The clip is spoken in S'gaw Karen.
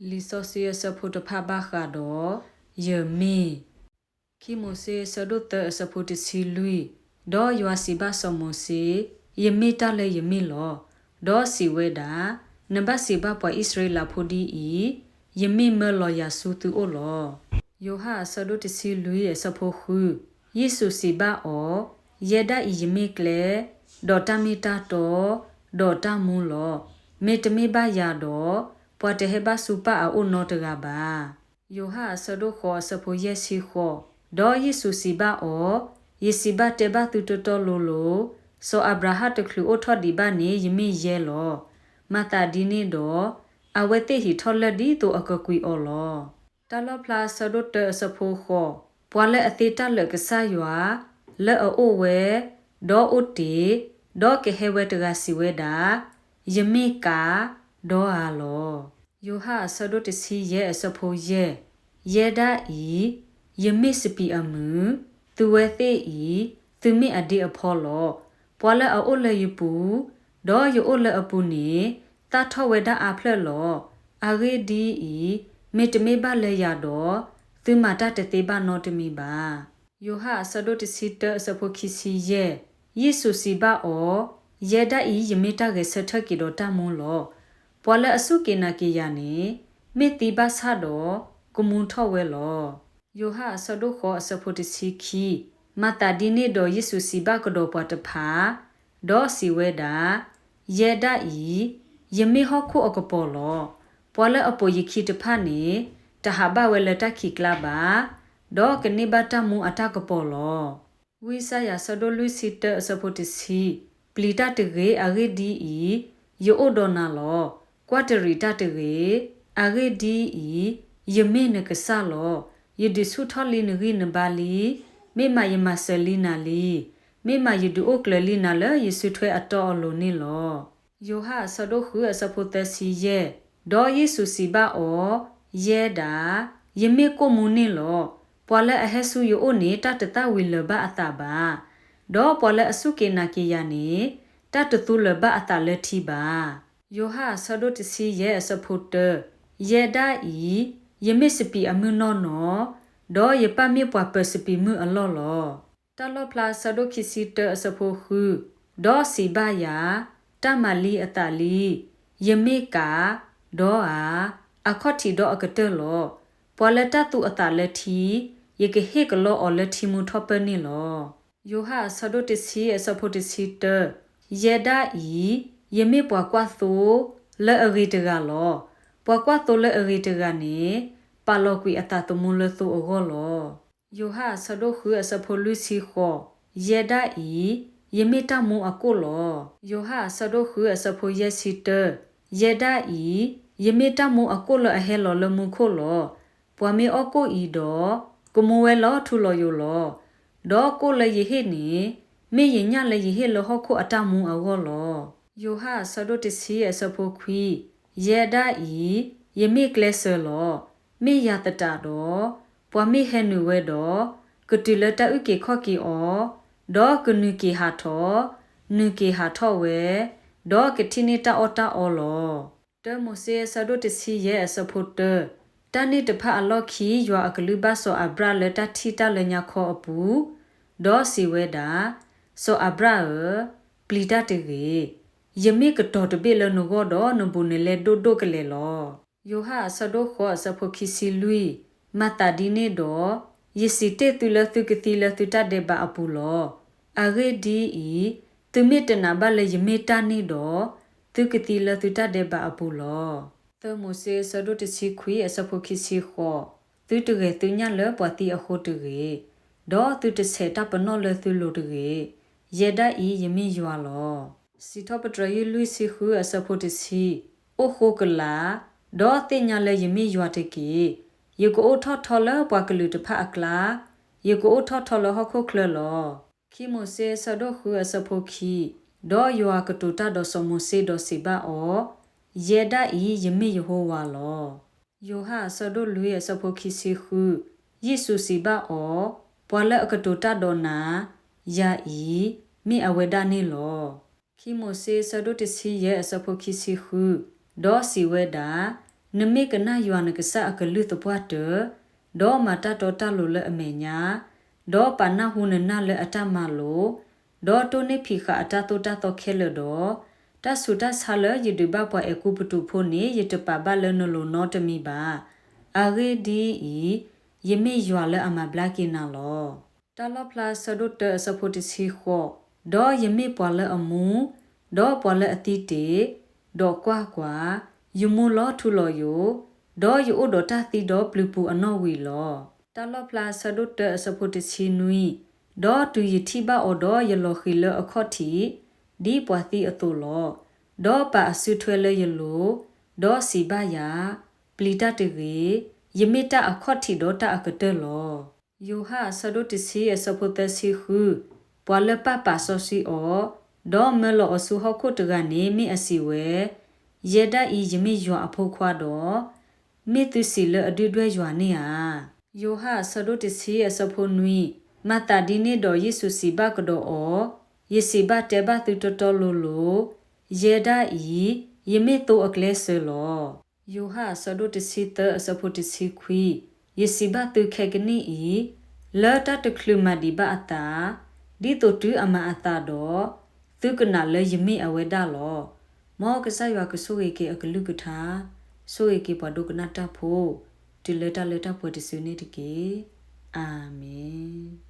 လံာ်စီဆှံအဆၢဖိတဖၣ်ဘၣ်ဃးဒီး ယမ့ၢ် ခံမိၤၡ့အဆၢဒိၣ်သၢအဆၢဖိတဆံလွံၢ်, ဒီးယွၤစံးဘၣ်စီၤမိၤၡ့, ယမ့ၢ်တၢ်လၢယမ့ၢ်လီၤ. ဒီးစံးဝဲဒၣ်, နဘၣ်စံးဘၣ်ပှၤအံၣ်စရ့လးဖိဒ်အံၤ, ယမ့ၢ်မၢလီၤယၤဆူသုအိၣ်လီၤ. ယိၤဟၣ်အဆၢဒိၣ်တဆံလွံၢ်အဆၢဖိဃု, ယ့ၣ်ၡူးစံးဘၣ်အီၤ, ယဲဒၣ်အံၤယမ့ၢ်ကျဲ, ဒီးတၢ်မ့ၢ်တၢ်တီ, ဒီးတၢ်မူလီၤ. မ့တမ့ၢ်ဘၣ်ယၤဒီး, ပှၤတဟဲဘၣ်ဆူပၢ်အအိၣ်နီတဂၤဘၣ်. ယိၤဟၣ်အဆၢဒိၣ်ဃိးအဆၢဖိယဲၢ်ဆံဃိး, ဒီးယ့ၣ်ၡူးစံးဘၣ်အီၤ, ယစံးဘၣ်တဲဘၣ်သုတီတီလိၤလိၤ, စီၤအၤဘြၤဟၣ်တချုးအိၣ်ထီၣ်ဒံးဘၣ်န့ၣ် ယမ့ၢ်ယဲလီၤ. မၤသးဒ်န့ၣ်ဒီး, အဝဲသ့ၣ်ဟံးထီၣ်လၢၢ်ဒ်သိးအကကွံာ်အီၤလီၤ. တၢ်လီၣ်ဖျါအဆၢဒိၣ်တၢအဆၢဖိဃိး, ပှၤလၢအသ့တၢ်လၢာ်ကစၢ်ယွၤ, လၢအအိၣ်ဝဲ, ဒီးအိၣ်တ့ၢ်, ဒီးကဟဲဝဲတဂၤစံးဝဲဒၣ်, ယမ့ၢ်ကၤ, ဒီးဧၤလီၤ. ယိၤဟၣ်အဆၢဒိၣ်တဆံယဲၢ်အဆၢဖိယဲၢ်, ယဲဒၣ်အံၤ, ယမ့ၢ်စပံးအမုၢ်, သုဝဲသ့ၣ်အံၤ, သုမ့ၢ်အဒ့အဖီလီၤ. ပှၤလၢအအိၣ်လၢယပူၤ, ဒီးယအိၣ်လၢအပူၤန့ၣ်, သၣ်ထီၣ်ဝဲဒၣ်အါဖျၢၣ်လီၤ. အဂ့ၢ်ဒ်အံၤ, မ့တမ့ၢ်ဘၣ်လၢယၤဒီး, သုမၤတၢ်တသ့ဘၣ်နီတမံၤဘၣ်. ယိၤဟၣ်အဆၢဒိၣ်တဆံတၢအဆၢဖိခံဆံယဲၢ်, ယ့ၣ်ၡူးစံးဘၣ်အီၤ, ယဲဒၣ်အံၤယမ့ၢ်တၢ်ဂဲၤဆၢထၢၣ်က့ၤဒီးတၢ်မူလီၤ. ပှၤလၢအစူၢ်က့ၤနာ်က့ၤယၤန့ၣ်, မ့ၢ်သံဘၣ်ဆၣ်ဒီး, ကမူထီၣ်ဝဲလီၤ. ယိၤဟၣ်အဆၢဒိၣ်ဃိးအဆၢဖိတဆံခံ, မၤသးဒ်န့ၣ်ဒီးယ့ၣ်ၡူးစံးဘၣ်ကဒီးပှၤတဖၣ်, ဒီးစံးဝဲဒၣ်, ယဲဒၣ်အံၤ, ယမ့ၢ်ဟီၣ်ခိၣ်အကပီၤလီၤ. ပှၤလၢအပိာ်ယခံတဖၣ်န့ၣ်, တဟးဘၣ်ဝဲလၢတၢ်ခံးကျါဘၣ်, ဒီးကန့ၢ်ဘၣ်တၢ်မူအတၢ်ကပီၤလီၤ. ဝံယၡါယၤအဆၢဒိၣ်လွံၢ်ဆံတၢအဆၢဖိတဆံ, ပျံၤတၢ်တဂ့ၤ, အဂ့ၢ်ဒ်အံၤ, ယအိၣ်ဒီးနၤလီၤ. ကွၢ်တရံးတၢ်တဂ့ၤ, အဂ့ၢ်ဒ်အံၤ, ယမ့ၢ်နကစၢ်လီၤ. ယဒုးဆူၣ်ထီၣ်လံနဂံၢ်နဘါလံ, မ့ၢ်မးယမၤစၢၤလံနၤလံ, မ့ၢ်မးယဒုးအိၣ်ကျၢၤလံနၤလၢယစုထွဲအတီအလိၤန့ၣ်လီၤ. ယိၤဟၣ်အဆၢဒိၣ်ဃုအဆၢဖိသၢဆံယဲၢ်, ဒီးယ့ၣ်ၡူးစံးဘၣ်အီၤ, ယဲဒၣ်, ယမ့ၢ်ကိၣ်မူန့ၣ်လီၤ. ပှၤလၢအဟဲဆူယအိၣ်န့ၣ် တၢ်တသၣ်ဝံၤလၢၤဘၣ်အသးဘၣ်, ဒီးပှၤလၢအစူၢ်က့ၤနာ်က့ၤယၤန့ၣ်, တၢ်တသူလၢၤဘၣ်အသးလၢထံဘၣ်. ယိၤဟၣ်အဆၢဒိၣ်တဆံယဲၢ်အဆၢဖိတၢ, ယဲဒၣ်အံၤ, ယမ့ၢ်စပံးအမုၢ်နီၢ်နီၢ်, ဒီးယပၢ်မ့ၢ်ပှၤပၢၤစပံးမုၢ်အလီၢ်လီၤ. တၢ်လီၣ်ဖျါအဆၢဒိၣ်ခံဆံတၢအဆၢဖိဃု, ဒီးစံးဘၣ်ယၤ, တၢ်မၤလံအသးလံ, ယမ့ၢ်ကၤ, ဒီးဧၤ, အခီၣ်ထံးဒီးအကတၢၢ်လီၤ. ပှၤလၢတၢ်သူအသးလၢထံ, ယကဟ့ၣ်ကလီအီၤလၢထံမူထီၣ်ပၢၢ်န့ၣ်လီၤ. ယိၤဟၣ်အဆၢဒိၣ်တဆံအဆၢဖိတဆံတၢ, ယဲဒၣ်အံၤ, ယမ့ၢ်ပှၤကွၢ်သိလၢအဂ့ၤတဂၤလီၤ. ပှၤကွၢ်သိလၢအဂ့ၤတဂၤန့ၣ်, ပာ်လီၤကွံာ်အသးသမူလၢသိအဂီၢ်လီၤ. ယိၤဟၣ်အဆၢဒိၣ်ဃုအဆၢဖိလွံၢ်ဆံဃိး, ယဲဒၣ်အံၤ, ယမ့ၢ်တၢ်မူအကိၣ်လီၤ. ယိၤဟၣ်အဆၢဒိၣ်ဃုအဆၢဖိယဲၢ်ဆံတၢ, ယဲဒၣ်အံၤ, ယမ့ၢ်တၢ်မူအကိၣ်လၢအဟဲလီၤလၢမူခိၣ်လီၤ. ပှၤမ့ၢ်အီၣ်ကိၣ်အံၤဒီး, ကမူဝဲလီၤထူလီၤယိာ်လီၤ. ဒီးကိၣ်လၢယဟ့ၣ်န့ၣ်, မ့ၢ်ယညၣ်လၢယဟ့ၣ်လၢဟီၣ်ခိၣ်အတၢ်မူအဂီၢ်လီၤ. ယိၤဟၣ်အဆၢဒိၣ်တဆံအဆၢဖိခွံ, ယဲဒၣ်အံၤ, ယမ့ၢ်ကျဲစၢၤလီၤ. မ့ၢ်ယၤသတးဒီး, ပှၤမ့ၢ်ဟဲနုာ်ဝဲဒီး, ကတုၤလၢတၢ်အုၣ်က့ၤခီၣ်က့ၤအီၤ, ဒီးကနုာ်က့ၤဟးထီၣ်, နုာ်က့ၤဟးထီၣ်ဝဲ, ဒီးကထံၣ်န့ၢ်တၢ်အီၣ်တၢ်အီလီၤ. တၢမိၤၡ့အဆၢဒိၣ်တဆံယဲၢ်အဆၢဖိတၢ, တၢ်န့ၣ်တဖၣ်အလီၢ်ခံ ယွၤအကလုၢ်ဘၣ်စီၤအၤဘြၣ်လၢတၢ်ထံၣ်တၢ်လၢညါခီအပူၤ, ဒီးစံးဝဲဒၣ်, စီၤအၤဘြၣ်ဧၢ, ပျံၤတၢ်တဂ့ၤ. ယမ့ၢ်ကတီၤတဘ့ၣ်လၢနဂီၢ်ဒီးနဘူးနလဲဒိၣ်ဒိၣ်ကလဲာ်လီၤ. ယိၤဟၣ်အဆၢဒိၣ်ဃိးအဆၢဖိခံဆံလွံၢ်, မၤသးဒ်န့ၣ်ဒီး, ယစံးတ့ၢ်သုလၢသုကသံလၢသုတၢ်ဒဲးဘးအပူၤလီၤ. အဂ့ၢ်ဒ်အံၤ, သုမ့ၢ်တနာ်ဘၣ်လၢယမ့ၢ်တၢ်န့ၣ်ဒီး, သုကသံလၢသုတၢ်ဒဲးဘးအပူၤလီၤ. သၢမိၤၡ့အဆၢဒိၣ်တဆံခွံအဆၢဖိခံဆံဃိး, သုတဂဲၤသုညၣ်လၢပှၤသံအဃိတဂ့ၤ, ဒီးသုတဆဲးတၢ်ပနီၣ်လၢသုလိၤတဂ့ၤ. ယဲဒၣ်အံၤယမ့ၢ်ယွၤလီၤ. စံးထီၣ်ပတြၢၤယုၢ်လွံၢ်ဆံဃုအဆၢဖိတဆံ, အိၣ်ဃိကလာ်, ဒီးသ့ၣ်ညါလၢယမ့ၢ်ယွၤတက့ၢ်. ယကအိၣ်ထီၣ်ထီလၢပှၤကလုာ်တဖၣ်အကျါ, ယကအိၣ်ထီၣ်ထီလၢဟီၣ်ခိၣ်ချၢလီၤ. ခံမိၤၡ့အဆၢဒိၣ်ဃုအဆၢဖိခံ, ဒီးယွၤကတိၤတၢ်ဒီးစီၤမိၤၡ့ဒီးစံးဘၣ်အီၤ, ယဲဒၣ်အံၤယမ့ၢ်ယဟိဝၤလီၤ. ယိၤဟၣ်အဆၢဒိၣ်လွံၢ်အဆၢဖိခံဆံဃု, ယ့ၣ်ၡူးစံးဘၣ်အီၤ, ပှၤလၢအကတိၤတၢ်ဒီးနၤ, ယၤအံၤ, မ့ၢ်အဝဲဒၣ်န့ၣ်လီၤ. ခံမိၤၡ့အဆၢဒိၣ်တဆံယဲၢ်အဆၢဖိခံဆံဃု, ဒီးစံးဝဲဒၣ်, နမ့ၢ်ကနၣ်ယွၤနကစၢ်အကလုၢ်သပှၢ်တၢၢ်, ဒီးမၤတၢ်တီတၢ်လိၤလၢအမဲာ်ညါ, ဒီးပာ်နၢ်ဟူနနၢ်လၢအတၢ်မၤလိာ်, ဒီးတိၢ်န့ၢ်ဖံးဃာ်အတၢ်သိၣ်တၢ်သီခဲလၢာ်ဒီး, တၢ်ဆူးတၢ်ဆါလၢယဒုးဘၣ်ပှၤအဲၤကူပတူးဖိန့ၣ် ယတပာ်ဘၣ်လၢနလိၤနီတမံၤဘၣ်. အဂ့ၢ်ဒ်အံၤ, ယမ့ၢ်ယွၤလၢအမၤဘျါက့ၤနၤလီၤ. တၢ်လီၣ်ဖျါဆၢဒိၣ်တၢအဆၢဖိတဆံဃိး, ဒီးယမ့ၢ်ပှၤလၢအမူ, ဒီးပှၤလၢအသံတ့ၢ်, ဒီးကွၢ်ကွၢ်, ယမူလီၤထူလီၤယိာ်, ဒီးယအိၣ်ဒီးတၢ်သံဒီးပျုၤပူၤအနီၣ်ဝံၤလီၤ. တၢ်လီၣ်ဖျါဆၢဒိၣ်တၢအဆၢဖိတဆံနွံ, ဒီးတုၤယထံၣ်ဘၣ်အီၤဒီးယလီၤဃံၤလၢအခီၣ်ထံး, ဒ်ပှၤသံအသိးလီၤ. ဒီးပာ်အစုထွဲလၢယလိၤ, ဒီးစံးဘၣ်ယၤ, ပျံၤတၢ်တဂ့ၤ, ယမ့ၢ်တၢ်အခီၣ်ထံးဒီးတၢ်အကတၢၢ်လီၤ. ယိၤဟၣ်အဆၢဒိၣ်တဆံအဆၢဖိသၢဆံဃု, ပှၤလၢပၢ်ပာ်စီဆှံအီၤ, ဒီးမၢလီၤအီၤဆူဟီၣ်ခိၣ်တဂၤန့ၣ် မ့ၢ်အစံးဝဲ, ယဲဒၣ်အံၤယမ့ၢ်ယွၤအဖိခွါဒီး, မ့ၢ်သုစံးလၢအဒုၣ်ဒွဲၣ်ယွၤန့ၣ်ဧါ. ယိၤဟၣ်အဆၢဒိၣ်တဆံအဆၢဖိနွံ, မၤသးဒ်န့ၣ်ဒီးယ့ၣ်ၡူးစံးဘၣ်ကဒီးအီၤ, ယစံးဘၣ်တဲဘၣ်သုတီတီလိၤလိၤ, ယဲဒၣ်အံၤ, ယမ့ၢ်သိအကျဲစၢၤလီၤ. ယိၤဟၣ်အဆၢဒိၣ်တဆံသၢအဆၢဖိတဆံခွံ, ယစံးဘၣ်သုခဲကနံၣ်အံၤ, လၢတၢ်တချုးမၤဒံးဘၣ်အသး, ဒ်သိးတုၤအမၤအသးဒီး, သုကနၣ်လၢယမ့ၢ်အဝဲဒၣ်လီၤ. မ်ကစၢ်ယွၤကဆိၣ်ဂ့ၤက့ၤအကလုၢ်ကထါ, ဆိၣ်ဂ့ၤက့ၤပှၤဒိကနၣ်တၢ်ဖိ, တုၤလၢတၢ်လၢတၢ်ပှဲၤတစုန့ၣ်တက့ၢ်. အၤမ့ၣ်.